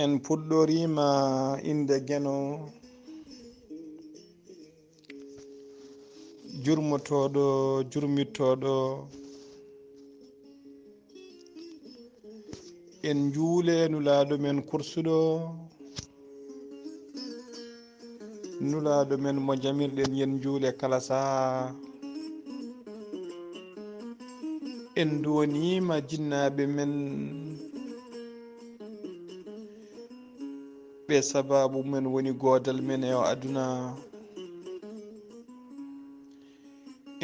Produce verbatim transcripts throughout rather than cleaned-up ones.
En puɗɗoriima innde Geno, jurmotooɗo, jurmittooɗo. En njuule Nulaaɗo men kursuɗo, Nulaaɗo men mo jamirɗen, yen njuule kala sahaa. En nduwaniima jinnaaɓe men, ɓe sabaabu men woni goodal men e o aduna.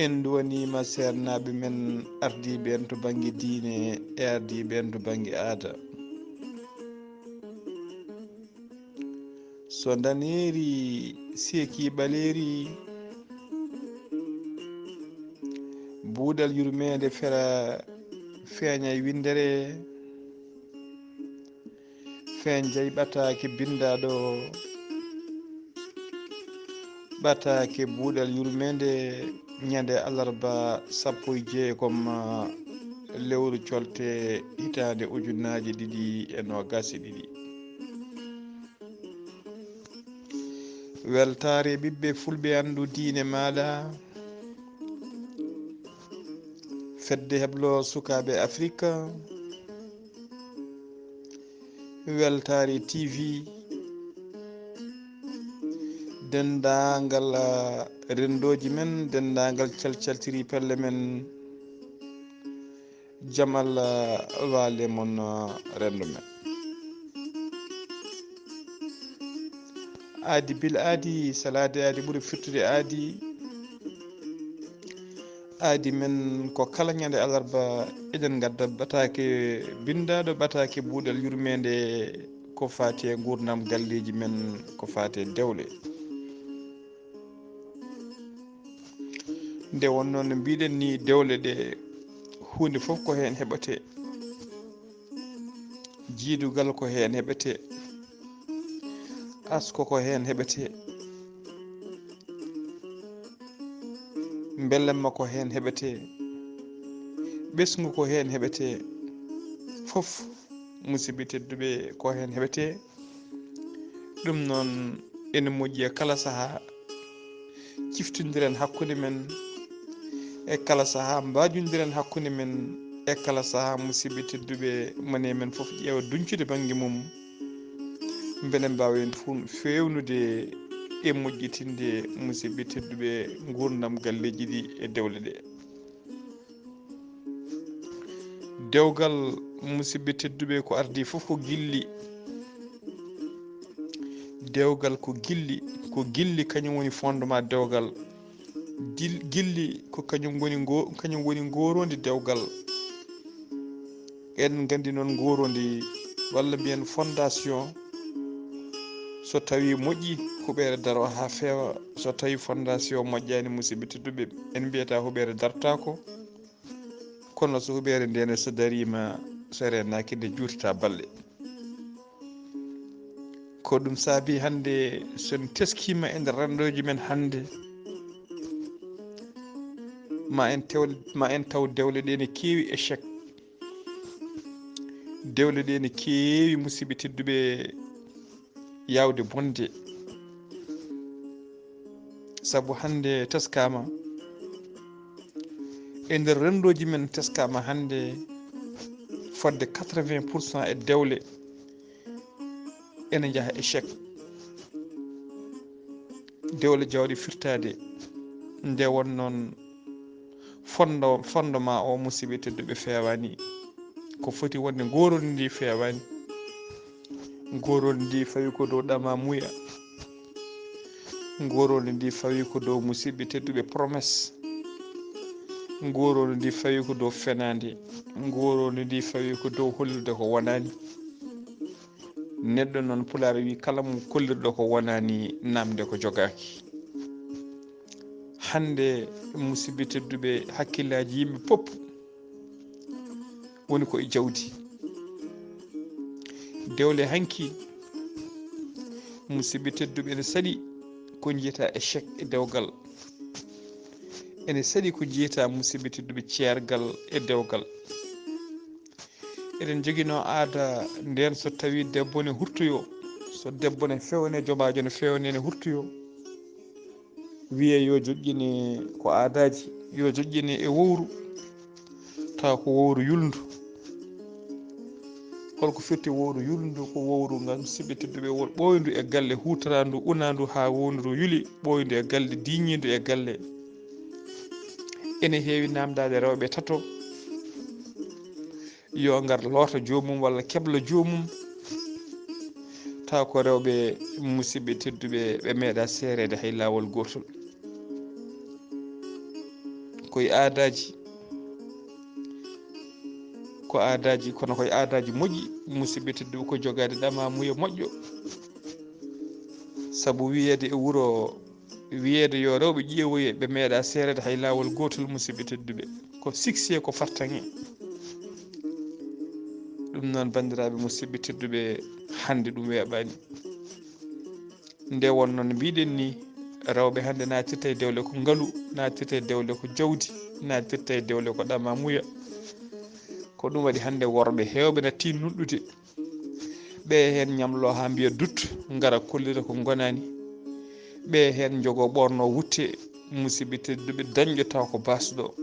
En nduwaniima seernaaɓe men, ardiiɓe en to bannge diine e ardiiɓe en to bannge aada. So ndaneeri seekii ɓaleeri, buuɗal yurmeende fera feeñay winndere, feeñay ɓataake binndaaɗo, ɓataake buuɗal yurmeende ñande alarba sappo e jeegom lewru colte hitaande ujunnaaje ɗiɗi e noogaas e ɗiɗi. Weltaare ɓiɓɓe fulɓe anndu diine maaɗa, fedde heblo sukaaɓe Afirka, Weltaare T V, denndaangal, ah, renndooji men, denndaangal calcaltiri pelle men, jam Allah waale mon, ah, renndo men. Aadi bil aadi, salaade aadi ɓuri firtude aadi. Aadi men ko kala ñande alarba eɗen ngadda ɓataake binndaaɗo, ɓataake buuɗal yurmeende ko faati e nguurndam galleeji men, ko faati e dewle. Nde wonnoo no mbiɗen ni, dewle ɗe huunde fof ko heen heɓetee. Jiidugal ko heen heɓetee. Asko ko heen heɓetee. Mbelemma ko heen heɓetee. Ɓesngu ko heen heɓetee. Fof, musidɓe tedduɓe, ko heen heɓetee. Ɗum noon, ene moƴƴi e kala sahaa ciftondiren hakkunde men, e kala sahaa mbaajondiren hakkunde men, e kala sahaa musidɓe tedduɓe, mone men fof ƴeewa duñcude bannge mum, mbele mbaawen fu-, feewnude e moƴƴitinde musidɓe tedduɓe nguurndam galleeji ɗi e dewle ɗe. Dewgal, musidɓe tedduɓe, ko ardii fof ko gilli. Dewgal ko gilli, ko gilli kañum woni fondement dewgal. Dil-, gilli ko kañum woni ngo-, kañum woni ngoroondi dewgal. Eɗen nganndi noon ngoroondi, walla mbiyen fondation, so tawii moƴƴi, huɓeere daroo haa feewa. So tawii fondation moƴƴaani, musidɓe tedduɓe, en mbiyata huɓeere dartaako. Kono so huɓeere ndee ne so dariima, so reenaaki nde juutata balle. Ko ɗum saabi hannde so en teskiima e nder renndooji men hannde, ma en tew-, ma en taw dewle ɗe ne keewi échec. Dewle ɗe ne keewi, musidɓe tedduɓe, yaawde bonde. Sabu hannde teskaama, e nder renndooji men teskaama hannde fodde quatre-vingts pour cent e dewle ene njaha échec. Dewle jawɗe firtaade, nde won noon fondo-, fondement o, musidɓe tedduɓe, feewaani. Ko foti wonde ngoroondi ndi feewaani. Ngoroondi ndi fawi ko dow ɗama muya. Ngoroondi ndi fawi ko dow, musidɓe tedduɓe, promesse. Ngoroondi ndi fawi ko dow fenaande. Ngoroondi ndi fawi ko dow hollude ko wonaani. Neɗɗo noon, Pulaar wi, kala mo kollirɗo ko wonaani, naamnde ko jogaaki. Hannde, musidɓe tedduɓe, hakkillaaji yimɓe pop woni ko e jawdi. Dewle hanki, musidɓe tedduɓe, ene saɗi ko njiyata échec e dewgal. Ene saɗi ko njiyata, musidɓe tedduɓe, ceergal e dewgal. Eɗen joginoo aada ndeen, so tawii debbo ne hurtoyoo, so debbo ne fewne, jomaajo ne fewne, ne hurtoyoo, wiyee yo joƴƴine ko aadaaji, yo joƴƴine e wowru, tawa ko wowru yulndu. Holko firti wowru yulndu? Ko wowru ngal, musidɓe tedduɓe, won ɓooyndu e galle, huutoraandu, unaandu haa wowru yuli, ɓooyndu e galle, diiñiindu e galle. Ene heewi naamndaade rewɓe tato, yo ngar loota joomum walla kebla joomum, tawa ko rewɓe, musidɓe tedduɓe, ɓe meeɗa seereede hay laawol gootol. Koye aadaaji, ko aadaaji, kono koye aadaaji moƴƴi, musidɓe tedduɓe, ko jogaade ɗamamuya moƴƴo. Sabu wiyeede e wuro, wiyeede yo rewɓe ƴeewoye, ɓe meeɗa seereede hay laawol gootol, musidɓe tedduɓe. Ko succès, ko fartaŋŋe. Ɗum noon, banndiraaɓe musidɓe tedduɓe, hannde ɗum weeɓaani. Nde wonnoo no mbiɗen ni, rewɓe hannde naatirta e dewle ko ngalu, naatirta e dewle ko jawdi, naatirta e dewle ko ɗamamuya. Ko ɗum waɗi hannde worɓe heewɓe na tin noddude. Ɓe heen ñamlo haa mbiya dut, ngara kollira ko ngonaani. Ɓe heen njogo ɓorno wutte, musidɓe tedduɓe, dañƴo tawa ko basɗo.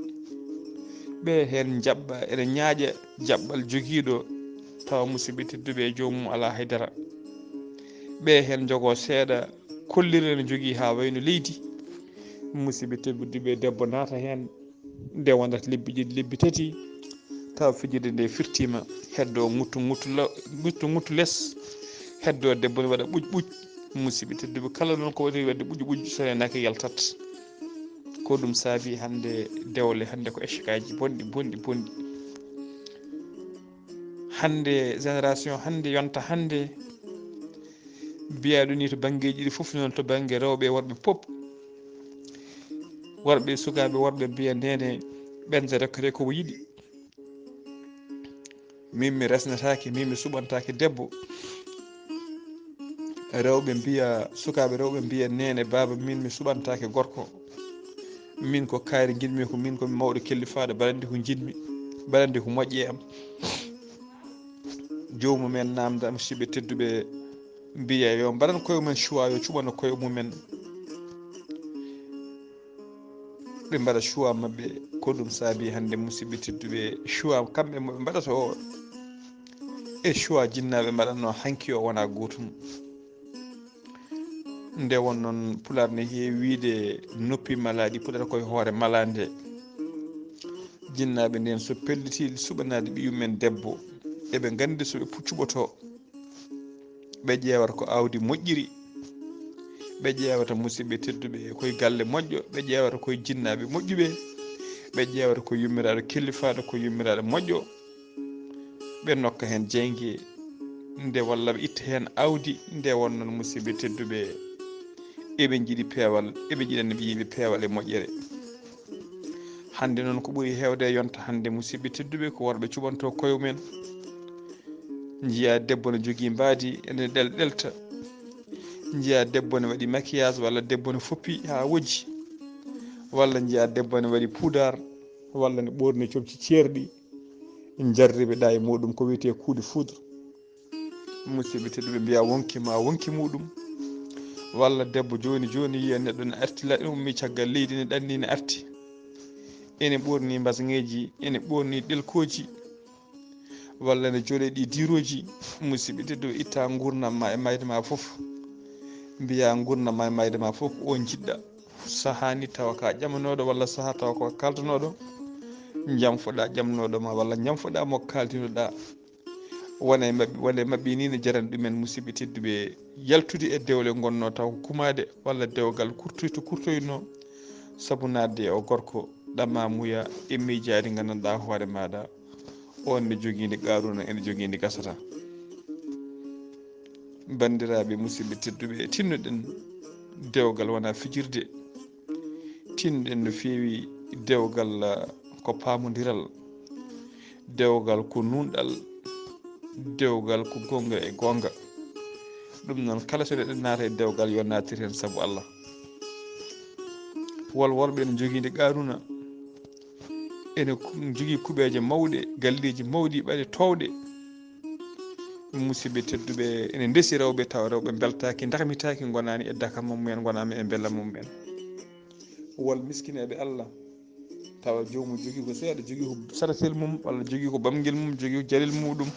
Ɓe heen njaɓɓa ene ñaaƴa jaɓɓal jogiiɗo, tawa musidɓe tedduɓe, joomum alaa hay dara. Ɓe heen njogo seeɗa, kollira ene jogii haa wayno leydi. Musidɓe tedduɓe, debbo naata heen, nde wonata lebbi ɗiɗi, lebbi tati, tawa fijirde nde firtiima, heddo nguttu nguttu la-, nguttu nguttu les, heddo debbo ne waɗa ɓuƴ ɓuƴ. Musidɓe tedduɓe, kala noon ko woni waɗde ɓuƴ ɓuƴ, so reenaaki yaltat. Ko ɗum saabi hannde dewle, hannde ko échec aji bonɗi, bonɗi, bonɗi. Hannde, génération hannde, yonta hannde, mbiyaɗo ni to banngeeji ɗi fof, noon to bannge rewɓe e worɓe pop. Worɓe e sukaaɓe worɓe mbiya, "Neene, ɓen so rekkete ko o yiɗi. Min mi resnataake, min mi suɓantaake debbo." Rewɓe mbiya, sukaaɓe rewɓe mbiya, "Neene, baaba, min mi suɓantaake gorko. Min ko kaari njiɗmi, ko min ko mi mawɗo kellifaaɗo, mbaɗande ko njiɗmi, mbaɗande ko moƴƴi e am." Joomum en naamnda, musidɓe tedduɓe, mbiya yo mbaɗan koye mumen choix, yo cuɓano koye mumen. Ɓe mbaɗa choix maɓɓe, ko ɗum saabi hannde, musidɓe tedduɓe, choix kamɓe mo ɓe mbaɗata o e choix jinnaaɓe mbaɗatnoo hanki o wona gootum. Nde won noon, Pulaar ne heewi wiyde, "Noppi malaaɗi puɗata koye hoore malaande." Jinnaaɓe ndeen so pelliti suɓanaade ɓiyum men debbo, eɓe nganndi so ɓe pu-, cuɓotoo. Ɓe ƴeewata ko aawdi moƴƴiri, ɓe ƴeewata, musidɓe tedduɓe, koye galle moƴƴo, ɓe ƴeewata koye jinnaaɓe moƴƴuɓe, ɓe ƴeewata ko yummiraaɗo kellifaaɗo, ko yummiraaɗo moƴƴo, ɓe nokka heen jeynge, nde walla ɓe itta heen aawdi. Nde won noon, musidɓe tedduɓe, eɓe njiɗi peewal, eɓe njiɗani ɓiyeeɓe peewal e moƴƴere. Hannde noon, ko ɓuri heewde e yonta hannde, musidɓe tedduɓe, ko worɓe cuɓantoo koye mumen. Njiyaa debbo ne jogii mbaadi, ene ɗel-, ɗelta. Njiyaa debbo ne waɗi maquillage, walla debbo ne foppi haa wojji, walla njiyaa debbo ne waɗi puudar, walla ne ɓoorni comci ceerɗi, jarriɓe ɗa e muɗum, ko wiyetee coup de foudre. Musidɓe tedduɓe, mbiya wonki ma wonki muɗum, walla debbo jooni jooni yiya neɗɗo ne arti, la-, ummi caggal leydi ne ɗanni ne arti, ene ɓoorni mbasŋeeji, ene ɓoorni ɗelkooji, walla ne jooɗe ɗi diirooji. Musidɓe tedduɓe, itta nguurndam ma e mayde ma fof, mbiya nguurndam ma e mayde ma fof ko on njiɗɗa. Sahaa ni tawa ka ƴamanooɗo, walla sahaa tawa ko kaldanooɗo, njamfoɗa ƴamnooɗo ma, walla njamfoɗa mo kaldinoɗa. Wona e maɓɓe, wona e maɓɓe ni ne jarani ɗumen, musidɓe tedduɓe, yaltude e dewle ngonnoo taw ko kumaade, walla dewgal kurtoy to kurtoyno, sabu naatde e o gorko, ɗamamuya e miijaade nganndanɗaa hoore maaɗa, on ne jogiinde Qaaruuna, ene jogiinde gasata. Banndiraaɓe, musidɓe tedduɓe, tinnoɗen, dewgal wona fijirde. Tinnoɗen no feewi, dewgal, ah, ko paamondiral, dewgal ko nuunɗal, dewgal ko goonga e goonga. Ɗum noon, kala so neɗɗo naata e dewgal, yo naatir heen sabu Allah. Wol worɓe ene jogiinde Qaaruuna, ene ku-, jogii kuɓeeje mawɗe, galleeji mawɗi, ɓaɗe toowɗe. Musidɓe tedduɓe, ene ndesi rewɓe, tawa rewɓe mbeltaaki, ndakmitaaki, ngonaani e dakam mum en, ngonaama e mbelam mum en. Wol miskineeɓe Allah, tawa joomum jogii ko seeɗa, jogii ko saratel mum, walla jogii ko bamngel mum, jogii ko jalel muɗum,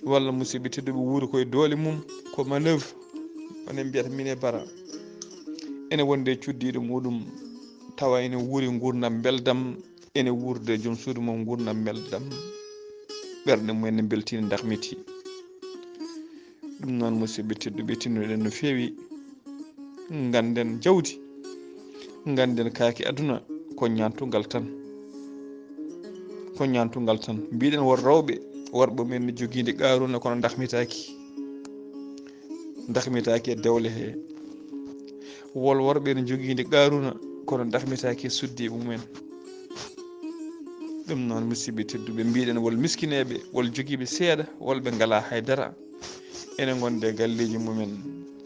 walla musidɓe tedduɓe wuuri koye doole mum, ko manœuvre, onon mbiyata min e bara. Ene wonde cuddiiɗo muɗum, tawa ene wuuri nguurndam mbeldam, ene wuurde joom suudu mum nguurndam mbeldam, ɓerɗe mum ene mbeltini, ndakmiti. Ɗum noon, musidɓe tedduɓe, tinnoɗen no feewi, ngannden jawdi, ngannden kaake aduna, ko ñaantungal tan. Ko ñaantungal tan. Mbiɗen won rewɓe, worɓe men ne jogiinde Qaaruuna, kono ndakmitaaki. Ndakmitaaki e dewle he. Wol worɓe ne jogiinde Qaaruuna, kono ndakmitaaki e suddiiɓe mumen. Ɗum noon, musidɓe tedduɓe, mbiɗen wol miskineeɓe, wol jogiiɓe seeɗa, wol ɓe ngalaa hay dara. Ene ngonde galleeji mumen,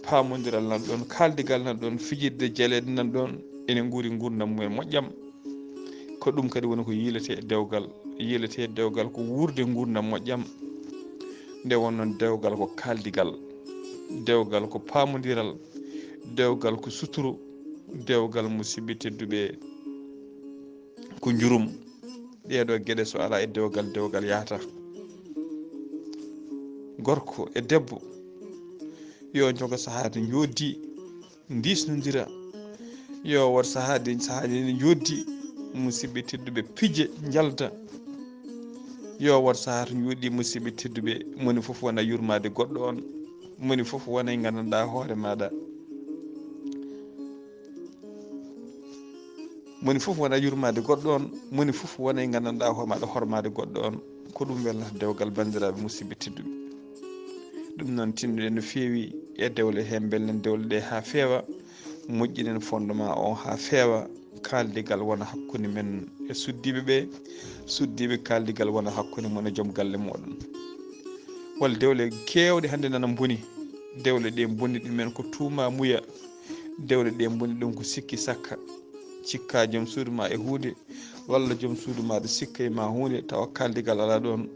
paamondiral nan ɗoon, kaaldigal nan ɗoon, fijirde jaleeɗe nan ɗoon, ene nguuri nguurndam mumen moƴƴam. Ko ɗum kadi woni ko yiiletee e dewgal. Yiiletee e dewgal ko wuurde nguurndam moƴƴam. Nde wonnoo dewgal ko kaaldigal, dewgal ko paamondiral, dewgal ko suturu, dewgal, musidɓe tedduɓe, ko njurum. Ɗeeɗoo geɗe so alaa e dewgal, dewgal yahata. Gorko e debbo yo njogo sahaaji njoɗɗi, ndiisnondira. Yo wood sahaaji, sahaaji ne njoɗɗi, musidɓe tedduɓe, pije njalda. Yo wood sahaaji njoɗɗi, musidɓe tedduɓe, moni fof wona yurmaade goɗɗo on, moni fof wona e nganndanɗaa hoore maaɗa. Moni fof wona yurmaade goɗɗo on, moni fof wona e nganndanɗaa hoore maaɗa hormaade goɗɗo on. Ko ɗum welnata dewgal, banndiraaɓe musidɓe tedduɓe. Ɗum noon, tinnoɗen no feewi e dewle he, mbelnen dewle ɗe haa feewa, moƴƴinen fondement o haa feewa, kaaldigal wona hakkunde men e suddiiɓe ɓe, suddiiɓe kaaldigal wona hakkunde mon e joom galle mooɗon. Wal dewle keewɗe hannde nana mboni, dewle ɗe mboni ɗumen ko tuumamuya, dewle ɗe mboni ɗum ko sikki sakka, cikka joom suudu ma e huunde, walla joom suudu ma ɗo sikka e ma huunde, tawa kaaldigal alaa ɗoon.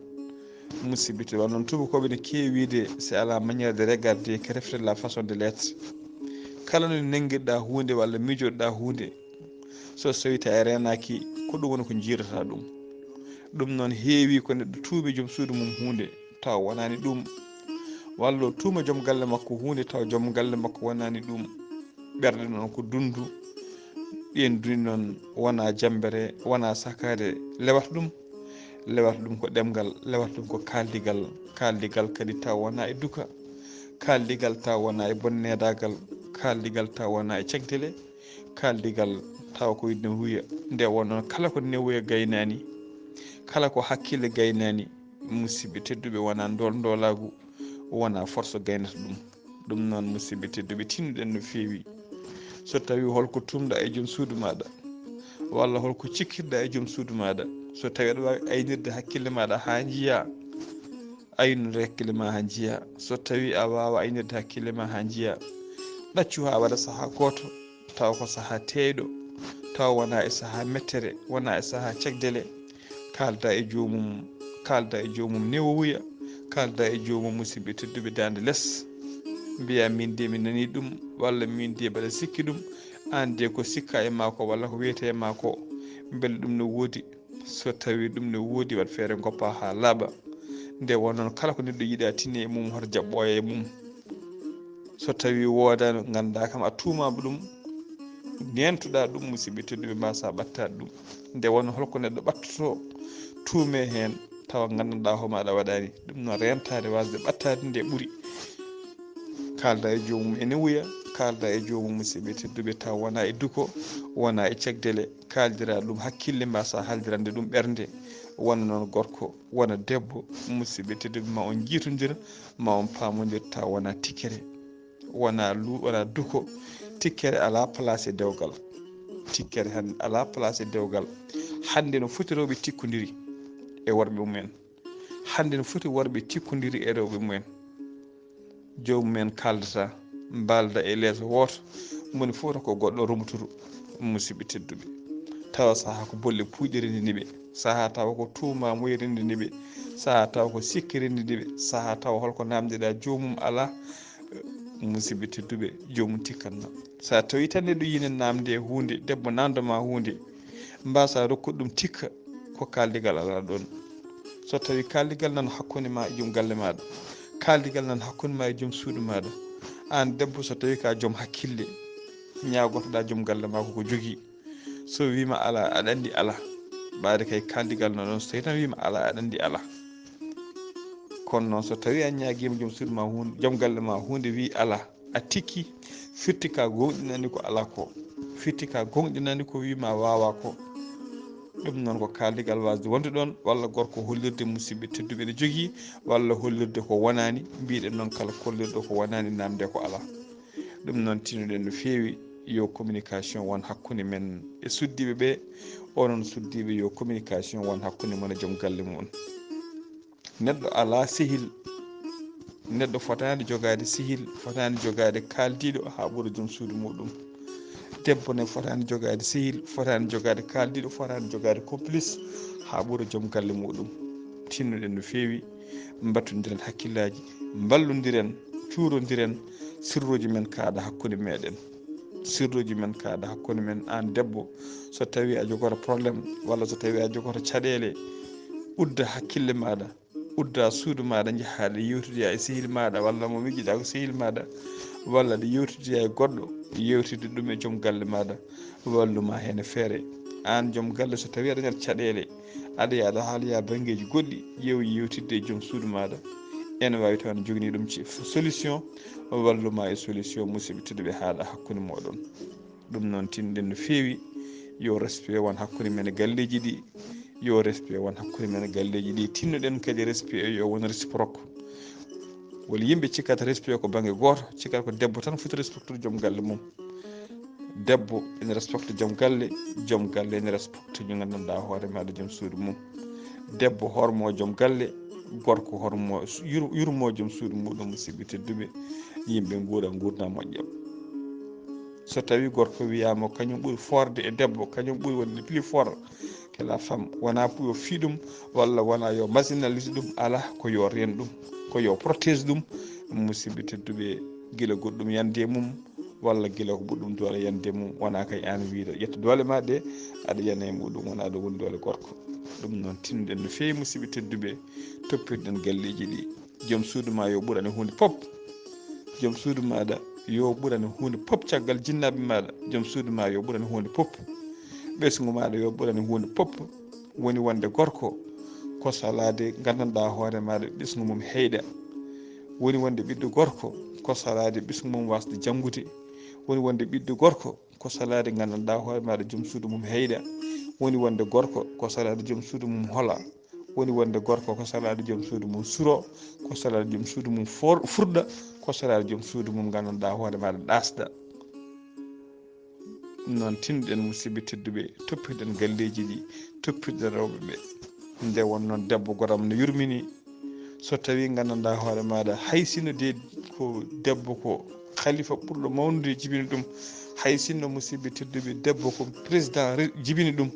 Musidɓe tedduɓe, noon tuubakooɓe ne keewi wiide, c'est à la manière de regarder que reflète la façon de l'être. Kala no nanngirɗaa huunde walla miijotoɗaa huunde, so tawii tawi a reenaaki, ko ɗum woni ko njiirata ɗum. Ɗum noon heewi ko neɗɗo tuubi joom suudu mum huunde, tawa wonaani ɗum. Walla o tuuma joom galle makko huunde, tawa joom galle makko wonaani ɗum. Ɓerɗe noon ko dundu, ɗeen dundi noon wona jambere, wona sakaade lewata ɗum. Lewata ɗum ko ɗemngal, lewata ɗum ko kaaldigal. Kaaldigal kadi taw wona e duka. Kaaldigal taw wona e bonneedaagal. Kaaldigal taw wona e cagdele. Kaaldigal taw ko yiɗde wuya. Nde won noon kala ko newuya gaynaani, kala ko hakkille gaynaani, musidɓe tedduɓe, wona ndool ndoolaagu, wona forso gaynata ɗum. Ɗum noon, musidɓe tedduɓe, tinnoɗen no feewi. So tawi holko tumɗa e joom suudu maɗa, walla holko cikkirɗa e joom suudu maɗa, so tawi aɗa waawi aynirde hakkille maɗa haa njiya, aynir hakkille ma haa njiya. So tawi a waawa aynirde hakkille ma haa njiya, ɗaccu haa waɗa sahaa gooto, tawa ko sahaa teeyɗo, tawa wona e sahaa mettere, wona e sahaa cagdele. Kaalda e joomum, kaalda e joomum newowuya, kaalda e joomum, musidɓe tedduɓe, daande les. Mbiya, "Min de mi nanii ɗum," walla, "Min de mbaɗa sikki ɗum." Aan de ko sikka e maa ko, walla ko wiyete e maa ko, mbele ɗum no woodi? So tawi ɗum no woodi, waɗ feere ngoppa haa laaɓa. Nde won noon, kala ko neɗɗo yiɗa tinne e mum, hoto jaɓɓoya e mum. So tawi woodaani, nganndaa kam a tuumaama ɗum, neentuɗaa ɗum, musidɓe tedduɓe, mbasa ɓattaade ɗum. Nde won holko neɗɗo ɓattoto, tuume heen, tawa nganndanɗaa homo aɗa waɗaani. Ɗum noon, reentaade, waasde ɓattaade nde ɓuri. Kaalda e joomum ene wuya, kaalda e joomum, musidɓe tedduɓe, taw wona e duko, wona e cagdele, kaaldira ɗum hakkille, mbasa haaldirande ɗum ɓernde. Wona noon gorko, wona debbo, musidɓe tedduɓe, ma on njiitondir, ma on paamondir, taw wona tikkere, wona lu-, wona duko. Tikkere alaa place e dewgal. Tikkere hannde alaa place e dewgal. Hannde no foti rewɓe tikkondiri e worɓe mumen. Hannde no foti worɓe tikkondiri e rewɓe mumen. Joomum en kaaldata, mbaalda e leeso wooto, moni fof ko goɗɗo rumturu, musidɓe tedduɓe. tawa saha ko bolle puyɗe renndini ɓe, saha tawa ko tuumamuye renndini ɓe, saha tawa ko sikke renndini ɓe, saha tawa holko namdiɗa joomum ala, musidɓe tedduɓe, joomum tikkanno. Sa tawi tan neɗɗo yine namde e hunde, debbo namdoma hunde, mbasa rokkude ɗum tikka, ko kaldigal ala ɗon. So tawi kaldigal nan hakkunde ma e joom galle maɗa, kaldigal nan hakkunde ma e joom suudu maɗa, an debbo, so tawi ka joom hakkille, ñagotoɗa joom galle ma koko jogui. So wima ala, aɗa andi ala. Ɓaade kay kaldigal no ɗon, so tawi tan wima ala, aɗa andi ala. Kono noon, so tawi a ñaguima joom suudu ma hunde, joom galle ma hunde, wi ala, a tikki, firti ka gonɗinani ko ala ko, firti ka gonɗinani ko wima wawa ko. Ɗum noon ko kaldigal wasde wonde ɗon, walla gorko hollirde musidɓe tedduɓe ne jogui, walla hollirde ko wonani, mbiɗen noon kala kollirɗo ko wonani namde ko ala. Ɗum noon tinnoɗen no feewi, yo communication won hakkunde men e suddiɓe ɓe, onon suddiɓe yo communication won hakkunde mon e joom galle mum. Neɗɗo ala sehil, neɗɗo fotani jogade sehil, fotani jogade kaldiɗo ha ɓura joom suudu muɗum. Debbo ne fotani jogade sehil, fotani jogade kaldiɗo, fotani jogade complice ha ɓura joom galle muɗum. Tinnoɗen no feewi, mbattodiren hakkillaji, mballodiren, cuurodiren, sirruji men kaɗa hakkunde meɗen. Sirruji men kaɗa hakkunde men, an debbo, so tawi a jogoto problème, walla so tawi a jogoto caɗele, udda hakkille maɗa, udda suudu maɗa, jahaɗa yewtude e sehil maɗa, walla mo miijiɗa ko sehil maɗa, walla ɗa yewtude e goɗɗo, yewtude ɗum e joom galle maɗa, walluma hen e feere. An joom galle, so tawi aɗa ñaɗa caɗele, aɗa yaada haaloya banngeeji goɗɗi, ƴeew yewtidde e joom suudu maɗa. Ene waawi taw ne joganii ɗum ci-, solution, walluma e solution, musidɓe tedduɓe, haaɗa hakkunde mooɗon. Ɗum noon, tinɗen no feewi, yo respect won hakkunde men e galleeji ɗi, yo respect won hakkunde men e galleeji ɗi. Tinnoɗen kadi respect yo won réciproque. Woni yimɓe cikkata respect ko bannge gooto, cikkata ko debbo tan foti respectude joom galle mum. Debbo ene respecte joom galle, joom galle ene respecte mo nganndanɗaa hoore maaɗa joom suudu mum. Debbo hormo joom galle, gorko hormo, yur-, yurmo joom suudu muɗum, musidɓe tedduɓe, yimɓe nguura nguurndam moƴƴam. So tawi gorko wiyama kañum ɓuri forde e debbo, kañum ɓuri wonde plus fort que la femme, wona pour yo fii ɗum, walla wona yo marginalise ɗum, ala, ko yo reen ɗum, ko yo protège ɗum, musidɓe tedduɓe, gila goɗɗum yande e mum, walla gila ko ɓuri ɗum doole yande e mum, wona kay an wiide ƴetta doole ma ɗe, aɗa yana e muɗum, wona ɗum woni doole gorko. Ɗum noon tinnoɗen no feewi, musidɓe tedduɓe, toppirɗen galleeji ɗi. Joom suudu ma yo ɓurane huunde pop. Joom suudu maɗa yo ɓurane huunde pop. Caggal jinnaaɓe maɗa, joom suudu ma yo ɓurane huunde pop. Ɓesngu maɗa yo ɓurane huunde pop. Woni wonde gorko ko salaade nganndanɗaa hoore maɗa ɓesngu mum heyɗa. Woni wonde ɓiɗɗo gorko ko salaade ɓesngu mum wasde janngude. Woni wonde ɓiɗɗo gorko ko salaade nganndanɗaa hoore maɗa joom suudu mum heyɗa. Woni wonde gorko ko salaade joom suudu mum hola. Woni wonde gorko ko salaade joom suudu mum suro, ko salaade joom suudu mum for-, furɗa, ko salaade joom suudu mum nganndanɗaa hoore maɗa ɗasɗa. Ɗum noon tinnoɗen musidɓe tedduɓe, toppirɗen galleeji ɗi, toppirɗen rewɓe ɓe. Nde won noon debbo goram no yurmini, so tawi nganndanɗaa hoore maɗa, hay sinno de ko debbo ko khalifa ɓurɗo mawnude jibini ɗum, hay sinno musidɓe tedduɓe debbo ko président re-, jibini ɗum,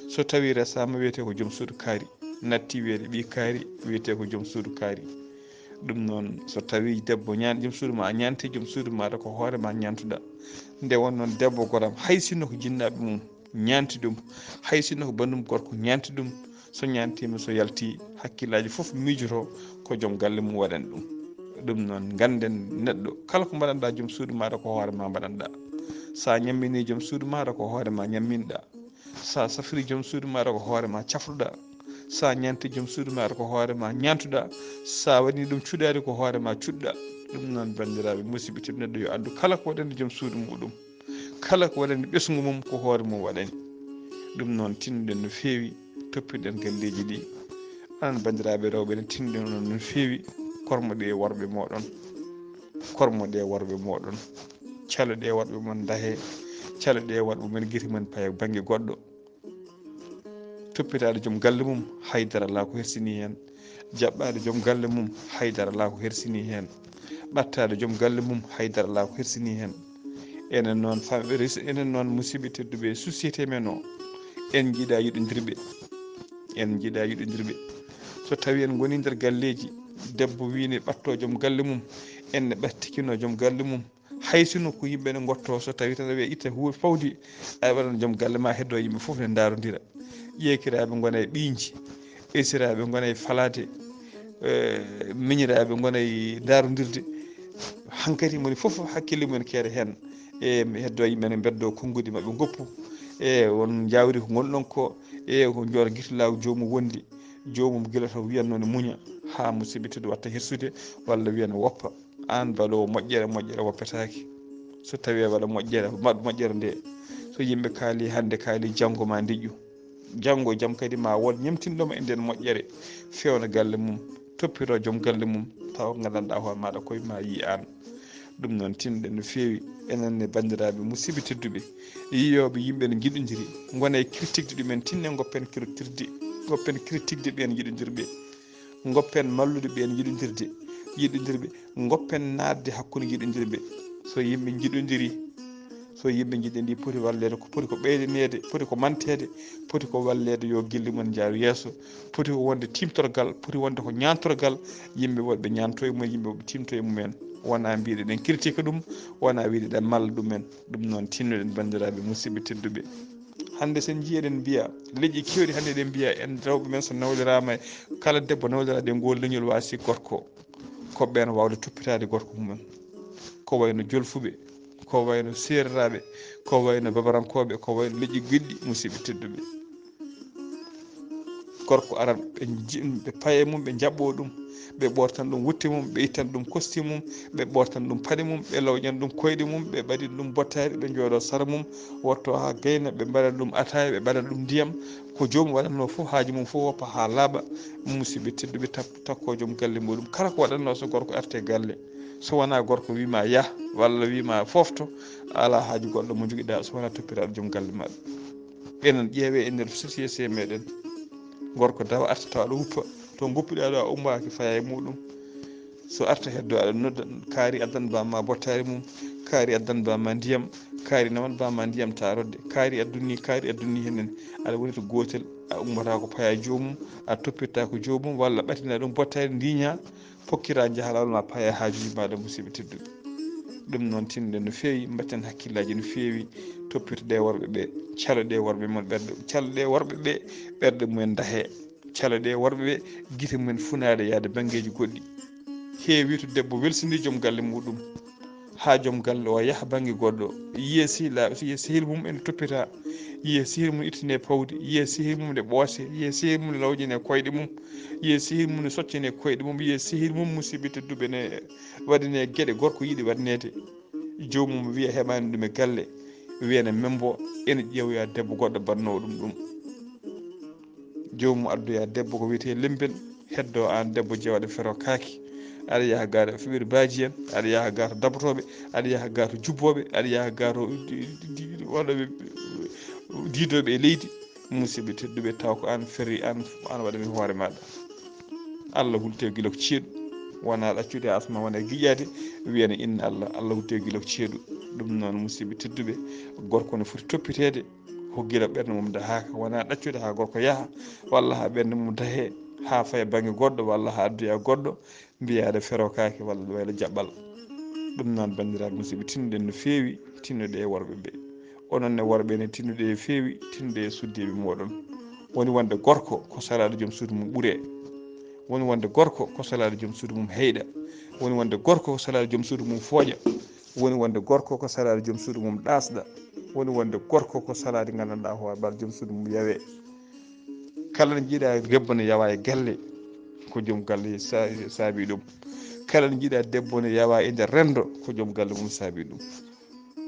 so tawi resama wiyete ko joom suudu kaari, natti wiyete ɓii kaari, wiyete ko joom suudu kaari. Ɗum noon, so tawi debbo ñaan-, joom suudu ma a ñaanti, joom suudu maɗa ko hoore ma ñaantuɗa. Nde won noon debbo goram, hay sinno ko jinnaaɓe mum ñaanti ɗum, hay sinno ko banndum gorko ñaanti ɗum, so ñaantima, so yalti, hakkillaaji fof miijoto ko joom galle mum waɗani ɗum. Ɗum noon, ngannden neɗɗo, kala ko mbaɗanɗa joom suudu maɗa ko hoore ma mbaɗanɗa. Sa ñammini joom suudu maɗa ko hoore ma ñamminɗa. Sa safri joom suudu maɗa ko hoore ma cafruɗa. Sa ñaanti joom suudu maɗa ko hoore ma ñaantuɗa. Sa waɗi ɗum cuɗaari ko hoore ma cuɗɗa. Ɗum noon, banndiraaɓe musidɓe tedduɓe, neɗɗo yo anndu kala ko waɗani joom suudu muɗum, kala ko waɗani ɓesngu mum ko hoore mum waɗani. Ɗum noon, tinnoɗen no feewi, toppirɗen galleeji ɗi. Anan banndiraaɓe rewɓe, ne tinnoɗen onon no feewi, kormoɗe e worɓe mooɗon. Kormoɗe e worɓe mooɗon. Caloɗe e worɓe mon ndahe. Caloɗe e worɓe mon gite mon paye bannge goɗɗo. Toppitaade joom galle mum, haydara alaa ko hersini heen. Jaɓɓaade joom galle mum, haydara alaa ko hersini heen. Ɓattaade joom galle mum, haydara alaa ko hersini heen. Enen noon, fam-, res-, enen noon, musidɓe tedduɓe, société men o, En njiɗa yiɗodirɓe. En njiɗa yiɗodirɓe. So tawi en ngoni nder galleeji, debbo wii ne ɓatto joom galle mum, en ne ɓattikino joom galle mum. Hay sino ko yimɓe ne ngotto, so tawi tan a wiya itta huuwi fawdi, a waɗan joom galle ma heddo yimɓe fof ne ndaarondira. Ƴeekiraaɓe ngona e ɓiinji, esiraaɓe ngona e falaade, eh, miñiraaɓe ngona e ndaarondirde. Hankadi moni fof hakkille mumen keere heen. E heddo yimɓe ne mbeddo konnguɗi maɓɓe ngoppu. E on njawdi ko ngonɗon ko, e ko joor gitulaagu joomum wondi. Joomum gila to wiyanno ne muña, haa musiɓɓe teddu watta hirsude, walla wiya ne woppa. Aan baloowo moƴƴere, moƴƴere woppetaake. So tawi a waɗa moƴƴere, waɗ moƴƴere nde. So yimɓe kaali hannde, kaali janngo ma deƴƴu. Janngo e jam kadi ma wood ñemtinɗo ma e nden moƴƴere, fewna galle mum, toppito joom galle mum, tawa nganndanɗaa hoore maaɗa koye ma yii aan. Ɗum noon tinɗen no feewi. Enen ne banndiraaɓe musiɓɓe tedduɓe, yiyooɓe yimɓe no njiɗodiri, ngona e critiquede ɗumen, tinne ngoppen critiquede, ngoppen critiquede ɓeen njiɗodirɓe. Ngoppen mallude ɓeen yiɗodirde, yiɗodirɓe. Ngoppen naatde hakkunde yiɗodirɓe. So yimɓe njiɗodiri, so yimɓe njiɗodiri, poti walleede, ko poti ko ɓeydaneede, poti ko manteede, poti ko walleede yo gilli mum njaaru yeeso, poti ko wonde tiimtorgal, poti wonde ko ñaantorgal, yimɓe woɗɓe ñaanto e mum, yimɓe woɗɓe tiimto e mumen. Wonaa mbiɗen en critique ɗum, wonaa wiɗen en malla ɗumen. Ɗum noon tinnoɗen banndiraaɓe musiɓɓe tedduɓe. Hannde sen njii eɗen mbiya, leƴƴi keewɗi hannde eɗen mbiya en rewɓe men so nawliraama, kala debbo nawliraade e ngol leñol waasi gorko, ko ɓeen waawde toppitaade gorko mumen. Ko wayno jolfuɓe, ko wayno seereraaɓe, ko wayno babarankooɓe, ko wayno leƴƴi goɗɗi, musiɓɓe tedduɓe. Gorko aran ɓe nji-, ɓe paya e mum, ɓe njaɓɓoo ɗum, ɓe ɓoortan ɗum wutte mum, ɓe ittan ɗum kosti mum, ɓe ɓoortan ɗum paɗe mum, ɓe lawƴan ɗum koyɗe mum, ɓe ɓadin ɗum bottaari, ɓe njooɗoo sara mum, wotto haa gayna, ɓe mbaɗan ɗum ataaya, ɓe mbaɗan ɗum ndiyam. Ko joomum waɗatnoo fof, haaju mum fof woppa haa laaɓa. Musiɓɓe tedduɓe, tap-, takkoo joom galle muɗum. Kala ko waɗatnoo so gorko arte galle, so wonaa gorko wii ma yah, walla wii ma foofto, a alaa haaju goɗɗo mo njogiɗaa, so wonaa toppitaaɗo joom galle maaɗa. Enen ƴeewee e nder société meɗen. Gorko dawa arta tawa aɗa wuppa. To ngoppuɗaa ɗo a ummaaki faya e muɗum. So arta heddo aɗa nodda, kaari addan bamma bottaari mum, kaari addan bamma ndiyam, kaari nawan bamma ndiyam tarodde, kaari adduni, kaari adduni henen. Aɗa woni to gootel, a ummata ko paya joomum, a toppirta ko joomum, walla ɓatina ɗum bottaari ndiña, pokkira njahalal ma paya haajuji maɗa musiɓɓe tedduɓe. Ɗum noon tinɗen no feewi, mbatten hakkillaaji no feewi, toppirde ɗe worɓe ɓe, calo ɗe worɓe mon ɓerɗe, calo ɗe worɓe ɓe ɓerɗe mumen dahe, calo ɗe worɓe ɓe gite mumen funaade yaade banngeeji goɗɗi. Heewi to debbo welsini joom galle muɗum, haa joom galle o yaha bannge goɗɗo, yiya sehila-, yiya sehil mum ene toppita, yiya sehil mum ittine pawdi, yiya sehil mum ne ɓoose, yiya sehil mum ne lawƴine koyɗe mum, yiya sehil mum ne soccine koyɗe mum, yiya sehil mum musiɓɓe tedduɓe ne waɗine geɗe gorko yiɗi waɗneede. Joomum wiya heɓaani ɗum e galle, wiya ne membo, ene ƴeewoya debbo goɗɗo bannoowo ɗum ɗum. Joomum addoya debbo ko wiyetee lembel, heddo aan debbo jeewaɗo fero kaaki. Aɗa yaha gaa to fuɓirde baaji en, aɗa yaha gaa to dabotooɓe, aɗa yaha gaa to jubbooɓe, aɗa yaha gaa to di-, di-, di-, waɗooɓe diidooɓe e leydi. Musiɓɓe tedduɓe, taw ko aan ferri, aan, aan waɗani hoore maaɗa. Allah hultee gila ko ceeɗu, wonaa ɗaccude asma, wona giƴaade, wiyana inna Allah, Allah hultee gila ko ceeɗu. Ɗum noon, musiɓɓe tedduɓe, gorko ne foti toppiteede, ko gila ɓernde mum dahaaka, wonaa ɗaccude haa gorko yaha, walla haa ɓernde mum dahee, haa faya bannge goɗɗo, walla haa addoya goɗɗo, mbiya aɗa ferokaaki, walla ɗum wayla jaɓɓal. Ɗum noon, banndiraaɓe musiɓɓe, tinnoɗen no feewi, tinnoɗe e worɓe ɓe. Onon ne worɓe ne, tinnoɗe e feewi, tinnoɗe e suddiiɓe mooɗon. Woni wonde gorko ko salaade joom suudu mum ɓuree. Woni wonde gorko ko salaade joom suudu mum heyɗa. Woni wonde gorko ko salaade joom suudu mum fooƴa. Woni wonde gorko ko salaade joom suudu mum ɗaasɗa. Woni wonde gorko ko salaade nganndanɗaa hoore mbaɗa joom suudu mum yawee. Kala ne jiiɗa debbo ne yawa e galle, ko joom galle sa-, saabi ɗum. Kala ne jiiɗa debbo ne yawa e nder renndo, ko joom galle mum saabi ɗum.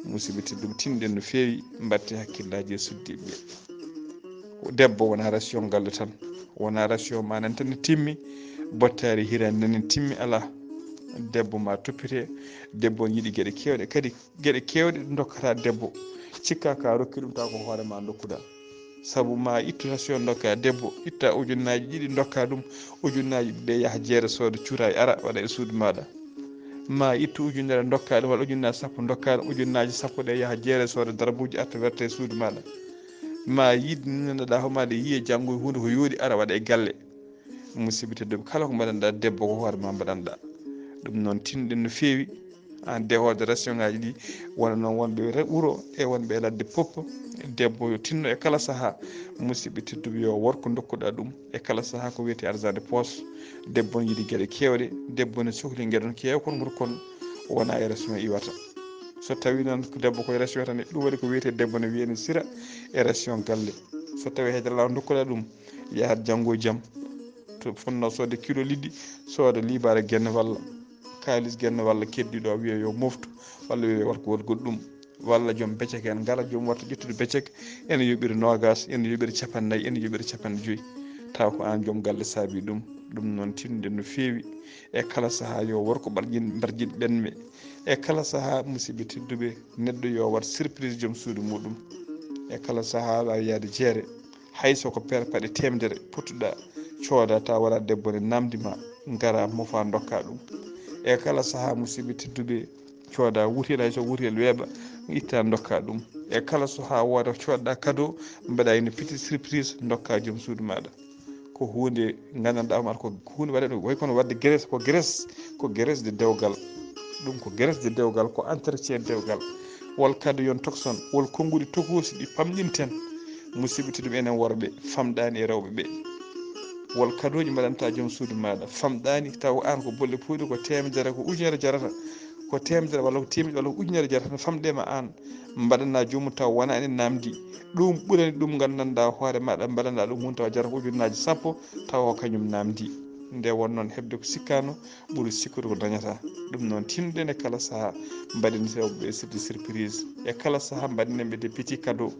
Musiɓɓe tedduɓe, tinɗen no feewi, mbatte hakkillaaji e suddiiɓe. Debbo wona ration galle tan, wona ration ma nan tan ne timmi, bottaari hiraani nan ne timmi, alaa. Debbo ma toppite, debbo ne yiɗi geɗe keewɗe kadi. Geɗe keewɗe ɗe ndokkata debbo, cikka ka rokki ɗum, taw ko hoore ma ndokkuɗa. Sabu ma ittu ration ndokka debbo, itta ujunnaaji ɗiɗi ndokka ɗum, ujunnaaji ɗiɗi ɗe yaha jeere sooda cuuraay ara waɗa e suudu maɗa. Ma ittu ujunere ndokka ɗum, walla ujunnaaji sappo ndokka ɗum, ujunnaaji sappo ɗe yaha jeere sooda darbuuji arta werta e suudu maɗa. ma yiɗ nanaɗa homaade yiye janngo e huunde ko yooɗi ara waɗa e galle. Musidɓe tedduɓe, kala ko mbaɗanɗa debbo ko hoore ma mbaɗanɗa. Ɗum noon tinɗen no feewi. An dehoode ration ngaji ɗi wona noon wonɓe wuro e wonɓe e ladde pop. Debbo yo tinno e kala saha. Musidɓe tedduɓe, yo worko dokkuɗa ɗum e kala saha ko wiyete argent de poche. Debbo ne yiɗi geɗe kewɗe. Debbo ne sohli geɗon kew kon gorkon wona e ration iwata. So tawi noon ko debbo ko e ration tan, ɗum waɗi ko wiyete debbo ne wiyene sira e ration galle. So tawi haydara law dokkuɗa ɗum, yahat janngo e jam to fonno sodde kilo liɗɗi, sooda libaare genne walla kaalis genne walla keddiɗo wiya yo moftu walla wiya yo warko waɗgol ɗum. Walla joom becek en ngala joom warta ƴettude becek, ene yoɓiri noogas, ene yoɓiri capannayyi, ene yoɓiri capanɗe joyi. Taw ko an joom galle saabi ɗum. Ɗum noon tinnude no feewi. E kala saha yo worko ɓarƴin mbarƴin ɓenme. E kala saha, musidɓe tedduɓe, neɗɗo yo waɗ surprise joom suudu muɗum. E kala saha aɗa yaade jeere, hay so ko per paɗe temedere pottuɗa cooda, ta wala debbo ne namdi ma, ngara mofa dokka ɗum. E kala saha, musidɓe tedduɓe, cooda wutel, hay so wutel weeɓa, itta dokka ɗum. E kala saha wooda cooda cadeau, mbaɗa une petite surprise dokka joom suudu maɗa. Ko huunde gandanɗa hoore maɗa ko huunde waɗe ɗum way kono waɗde graisse, ko graisse, ko graisse de dewgal. Ɗum ko graisse de dewgal, ko entretien dewgal. Wol cadeau yon tokson, wol konnguɗi tokoosi ɗi pamɗinten. Musidɓe tedduɓe, enen worɓe famɗani e rewɓe ɓe. Wol cadeauji mbaɗanta joom suudu maɗa famɗani, taw an ko bolle puyɗe ko temedere, ko ujunere jarata, ko temedere walla ko temedere walla ko ujunere jarata, no famɗe ma an. Mbaɗana joomum taw wona ene namdi. Ɗum ɓurani ɗum gandanɗa hoore maɗa, mbaɗana ɗum hun taw jarata ko ujunnaaji sappo, taw ko kañum namdi. Nde won noon heɓde ko sikkano, ɓuri sikkude ko dañata. Ɗum noon tinɗen e kala saha, mbaɗen rewɓe ɓe sirde surprise. E kala saha mbaɗen ɓe des petits cadeaux.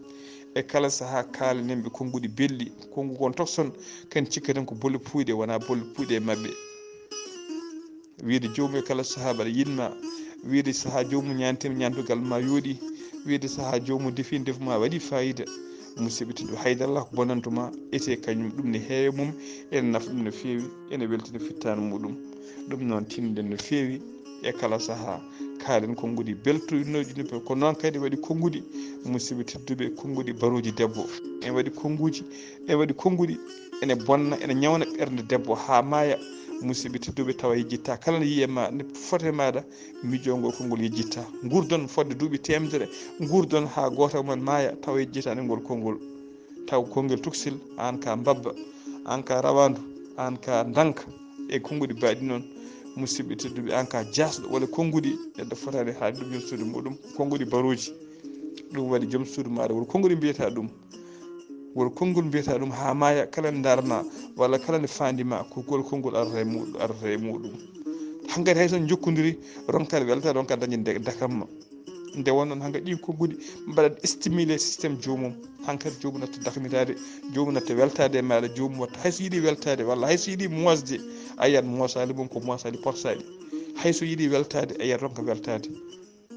E kala saha kalanen ɓe konnguɗi belɗi. Konngu kon tokson, kan cikkaten ko bolle puyɗe, wona bolle puyɗe e maɓɓe. Wiide joomum e kala saha mbaɗa yiɗma. Wiide saha joomum ñaantima ñaandugal ma yooɗi. Wiide saha joomum defi ndefu ma waɗi fayida. Musidɓe tedduɓe, haydara ko bonantuma ete kañum ɗum ne heewe mum, ene nafa ɗum no feewi, ene weltina fittaandu muɗum. Ɗum noon tinɗen no feewi e kala saha. Kaalen konnguɗi beltoynoji no feewi. Ko noon kadi waɗi konnguɗi, musidɓe tedduɓe, konnguɗi baruuji debbo. En waɗi konnguji, en waɗi konnguɗi ene bonna, ene ñawna ɓernde debbo haa maaya. Musidɓe tedduɓe, tawa yejjitta kala ne yiye ma, ne fote maɗa, miijongol konngol yejjitta. Ngurdon fodde duuɓi temedere, ngurdon haa gooto e mon maaya, tawa yejjitaani ngol konngol. Taw konngel tuksil, aan ka mbabba, aan ka rawaandu, aan ka ndanka, e konnguɗi baaɗi noon. Musidɓe tedduɓe, aan ka jaasɗo, walla konnguɗi neɗɗo fotaani haalde ɗum joom suudu muɗum, konnguɗi baruuji. Ɗum waɗi joom suudu maaɗa, walla konnguɗi mbiyata ɗum. Wol konngol mbiyata ɗum haa maaya, kala nde ndaarma walla kala nde faandi ma, ko ngol konngol arata e muɗum, arata e muɗum. Hankadi hay so on njokkondiri, ronkat weltaade, ronkat dañde dakamma. Nde won noon hankadi ɗi konnguɗi mbaɗat stimulé système joomum. Hankadi joomum natta dakmitaade, joomum natta weltaade e maaɗa, joomum watta hay so yiɗi weltaade walla hay so yiɗi moosde, a yiyat moosaali mum ko moosaali porsaaɗi. Hay so yiɗi weltaade, a yiyat ronka weltaade.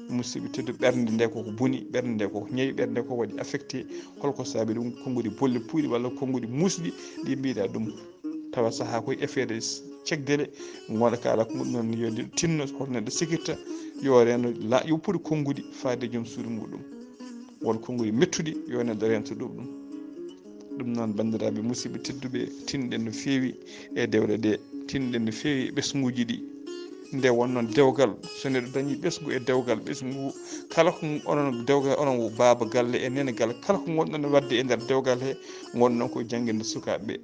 Musidɓe tedduɓe, ɓernde nde koko boni, ɓernde nde koko ñawi, ɓernde nde ko waɗi affecté. Holko saabi ɗum? Konnguɗi bolle puyɗi walla konnguɗi muusɗi ɗi mbiɗa ɗum. Tawa saha koye effet de cekdele, ngoɗa kala ko ɗum noon yo tinno, hoto neɗɗo sikirta, yo reno la, yo puɗi konnguɗi faade joom suudu muɗum. Won konnguɗi mettuɗi, yo neɗɗo rento ɗum ɗum. Ɗum noon, banndiraaɓe musidɓe tedduɓe, tinɗen no feewi e dewle ɗe, tinɗen no feewi e ɓesnguuji ɗi. Nde won noon dewgal, so neɗɗo dañi ɓesngu e dewgal, ɓesngu kala ko onon dewgal, onon baaba galle e nene galle, kala ko ngonɗon waɗde e nder dewgal he, ngonɗon ko jannginde sukaaɓe ɓe.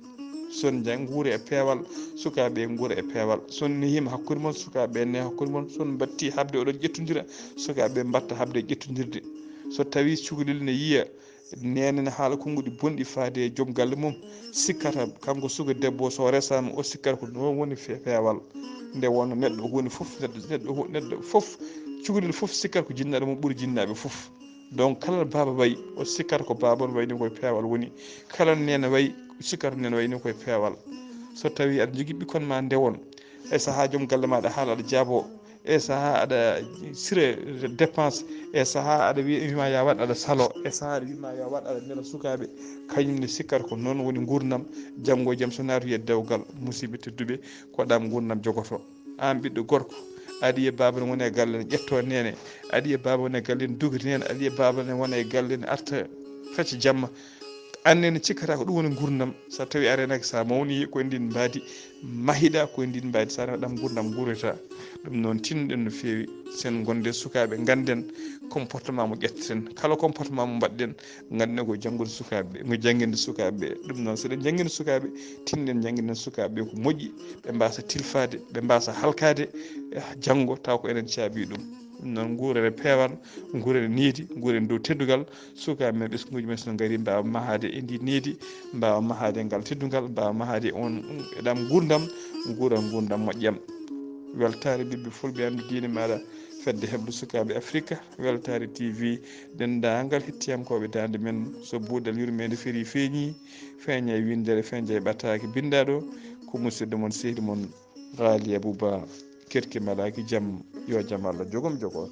So on jang-, nguuri e peewal, sukaaɓe ɓe nguura e peewal. So on nehiima hakkunde mon, sukaaɓe ɓe neha hakkunde mon. So on mbatti haɓde, oɗon ƴettondira, sukaaɓe ɓe mbatta haɓde ƴettondirde. So tawii cukalel ne yiya, neene ne haala konnguɗi bonɗi faade e joom galle mum, sikkata kanko suka debbo, so o resaama, o sikkata ko noon woni fe-, peewal. Nde wonno neɗɗo woni fof, neɗɗo, neɗɗo, neɗɗo fof, cukalel fof sikkata ko jinnaaɗo mum ɓuri jinnaaɓe fof. Donc, kala baaba wayi, o sikkata ko baaba on wayni koye peewal woni. Kala neene wayi, sikkata neene wayni koye peewal. So tawii aɗa jogii ɓikkon ma nde won, e sahaa joom galle ma aɗa haala aɗa jaaboo, e saha aɗa sire dépense, e saha aɗa wi-, wima ya waɗ aɗa salo, e saha aɗa wima ya waɗ aɗa nela sukaaɓe, kañum ne sikkata ko noon woni nguurndam, janngo e jam so naati e dewgal, musidɓe tedduɓe, ko ɗam nguurndam jogoto. Aan ɓiɗɗo gorko, aɗa yiya baaba ne wona e galle ne ƴetto neene, aɗa yiya baaba wona e galle ne dogiti neene, aɗa yiya baaba ne wona e galle ne arta fecca jamma. Annen cikkata ko ɗum woni ngurdam. So tawi a renaki, sa mawni, ko e ndin mbaadi mahiɗa, ko e ndin mbaadi sa renaki, ɗam ngurdam guurata. Ɗum noon, tinnoɗen no feewi, sen gonde sukaaɓe, ganden comportement mo ƴetteten. Kala comportement mo mbaɗɗen, ganden ko janngude sukaaɓe ɓe, ko jannginde sukaaɓe ɓe. Ɗum noon, so eɗen janngina sukaaɓe, tinnoɗen jannginen sukaaɓe ɓe ko moƴƴi, ɓe mbasa tilfaade, ɓe mbasa halkaade, eh, janngo, taw ko enen caabi ɗum. Ɗum noon, nguuren e peewal, nguuren e needi, nguuren dow teddungal. Sukaaɓe men, ɓesnguuji men, so ngari, mbaawa mahaade e ndi needi, mbaawa mahaade e ngal teddungal, mbaawa mahaade e on, e ɗam ngurdam, nguura ngurdam moƴƴam. Weltaare ɓiɓɓe fulɓe, anndu diine maaɗa, fedde heblo sukaaɓe Afrika, Weltaare T V, denndaangal hettiyankooɓe daande men, so buuɗal yurmeende feri feeñi, feeña e winndere, feeña e ɓataake binndaɗo, ko musidɗo mon, sehdi mon, Raali Abuba Kerki Malaaki. Jam, yo jam Allah jogom jogo on.